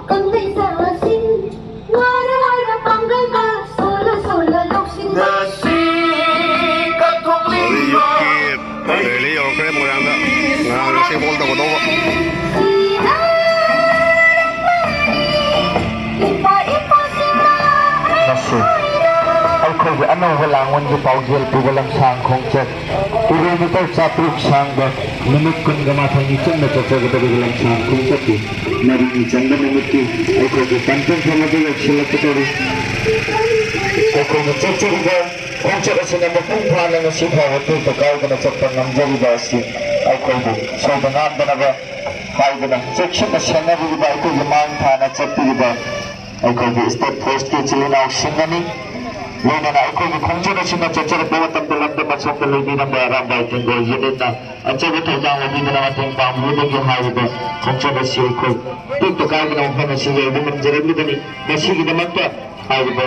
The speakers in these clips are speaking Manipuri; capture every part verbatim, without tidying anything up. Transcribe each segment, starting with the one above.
ꯀꯪꯂꯩꯁꯥꯁꯤꯡ ꯋꯥꯔ ꯋꯥꯔ ꯄꯥꯡꯒꯜꯒ ꯁꯣꯜꯂ ꯁꯣꯜꯂ ꯂꯧꯁꯤꯟꯕ꯫ ꯉꯁꯤ ꯀꯠꯊꯣꯛꯂꯤꯕ ꯍꯧꯖꯤꯛ ꯌꯨꯠꯀꯤ ꯔꯦꯂꯤ ꯌꯧꯔꯛꯈ꯭ꯔꯦ ꯃꯣꯏꯔꯥꯡꯗ꯫ ꯉꯔꯥꯡ ꯉꯁꯤ ꯍꯣꯜ ꯇꯧꯒꯗꯧꯕ꯫ ꯏꯄꯥ ꯏꯄꯨꯁꯤꯡꯅ ꯉꯁꯤ ꯑꯩꯈꯣꯏꯒꯤ ꯑꯅꯧꯕ ꯂꯥꯡꯕꯟꯒꯤ ꯄꯥꯎꯖꯦꯜ ꯄꯨꯕ ꯂꯝꯁꯥꯡ ꯈꯣꯡꯆꯠ ꯀꯤꯂꯣꯃꯤꯇꯔ ꯆꯥꯇ꯭ꯔꯨꯛ ꯁꯥꯡꯕ ꯅꯨꯃꯤꯠ ꯀꯨꯟꯒ ꯃꯥꯊꯣꯏꯅꯤ ꯆꯨꯞꯅ ꯆꯠꯆꯒꯗꯧꯔꯤꯕ ꯂꯝꯁꯥꯡ ꯈꯣꯡꯆꯠꯀꯤ ꯃꯔꯤꯅꯤ ꯆꯟꯕ ꯅꯨꯃꯤꯠꯀꯤ ꯑꯩꯈꯣꯏꯒꯤ ꯄꯟꯊꯨꯡꯐꯝ ꯑꯗꯨ ꯌꯧꯁꯤꯜꯂꯛꯀꯗꯧꯔꯤ꯫ ꯑꯩꯈꯣꯏꯅ ꯆꯠꯆꯔꯤꯕ ꯈꯣꯡꯆꯠ ꯑꯁꯤꯅ ꯃꯄꯨꯡ ꯐꯥꯅ ꯉꯁꯤ ꯐꯥꯎꯕ ꯇꯦꯛꯇ ꯀꯥꯏꯗꯅ ꯆꯠꯄ ꯉꯝꯖꯔꯤꯕ ꯑꯁꯤ ꯑꯩꯈꯣꯏꯕꯨ ꯁꯣꯏꯗ ꯉꯥꯝꯗꯅꯕ ꯍꯥꯏꯗꯅ ꯆꯦꯛꯁꯤꯟꯅ ꯁꯦꯟꯅꯕꯤꯔꯤꯕ ꯑꯩꯈꯣꯏꯒꯤ ꯃꯥꯡ ꯊꯥꯅ ꯆꯠꯄꯤꯔꯤꯕ ꯑꯩꯈꯣꯏꯒꯤ ꯁ꯭ꯇꯦꯠ ꯐꯣꯔꯁꯀꯤ ꯏꯆꯤꯜ ꯏꯅꯥꯎꯁꯤꯡꯒꯅꯤ꯫ ꯂꯣꯏꯅꯅ ꯑꯩꯈꯣꯏꯒꯤ ꯈꯣꯡꯆꯠ ꯑꯁꯤꯅ ꯆꯠꯆꯔꯛꯄ ꯃꯇꯝꯗ ꯂꯝꯗꯝ ꯑꯁꯣꯝꯗ ꯂꯩꯕꯤꯔꯝꯕ ꯑꯔꯥꯝꯕꯥꯏ ꯇꯦꯡꯒꯣꯜ ꯌꯨꯅꯤꯌꯟꯅ ꯑꯆꯧꯕ ꯊꯧꯗꯥꯡ ꯂꯧꯕꯤꯗꯨꯅ ꯃꯇꯦꯡ ꯄꯥꯡꯕꯤꯕꯗꯒꯤ ꯍꯥꯏꯔꯤꯕ ꯈꯣꯡꯆꯠ ꯑꯁꯤ ꯑꯩꯈꯣꯏ ꯇꯦꯛꯇ ꯀꯥꯏꯗꯅ ꯃꯐꯝ ꯑꯁꯤ ꯌꯧꯕ ꯉꯝꯖꯔꯛꯂꯤꯕꯅꯤ꯫ ꯃꯁꯤꯒꯤꯗꯃꯛꯇ ꯍꯥꯏꯔꯤꯕ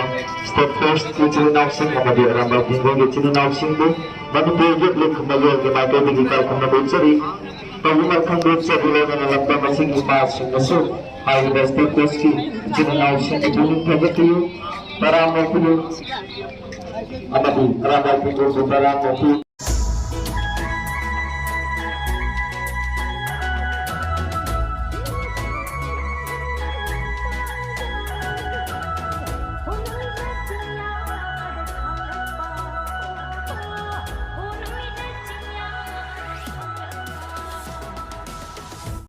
ꯁ꯭ꯇꯦꯠ ꯐꯣꯔꯁꯀꯤ ꯏꯆꯤꯜ ꯏꯅꯥꯎꯁꯤꯡ ꯑꯃꯗꯤ ꯑꯔꯥꯝꯕꯥꯏ ꯇꯦꯡꯒꯣꯜꯒꯤ ꯏꯆꯤꯜ ꯏꯅꯥꯎꯁꯤꯡꯕꯨ ꯃꯅꯤꯄꯨꯔ ꯌꯨꯠ ꯂꯤꯒ ꯃꯌꯣꯜꯒꯤ ꯃꯥꯏꯀꯩꯗꯒꯤ ꯏꯀꯥꯏ ꯈꯨꯝꯅꯕ ꯎꯠꯆꯔꯤ꯫ ꯇꯧꯕ ꯃꯊꯪꯗ ꯆꯠꯂꯨ ꯂꯣꯏꯅꯅ ꯂꯝꯗꯝ ꯑꯁꯤꯒꯤ ꯏꯄꯥꯁꯤꯡꯅꯁꯨ ꯍꯥꯏꯔꯤꯕ ꯁ꯭ꯇꯦꯠ ꯐꯣꯔꯁꯀꯤ ꯏꯆꯤꯜ ꯏꯅꯥꯎꯁꯤꯡꯒꯤ ꯄꯨꯛꯅꯤꯡ ꯊꯧꯒꯠꯄꯤꯌꯨ, ꯇꯔꯥꯝꯅ ꯑꯣꯛꯄꯤꯌꯨ ꯑꯃꯗꯤ ꯑꯔꯥꯝꯕꯥꯏ ꯇꯦꯡꯒꯣꯜꯕꯨ ꯇꯔꯥꯝꯅ ꯑꯣꯛꯄꯤꯌꯨ꯫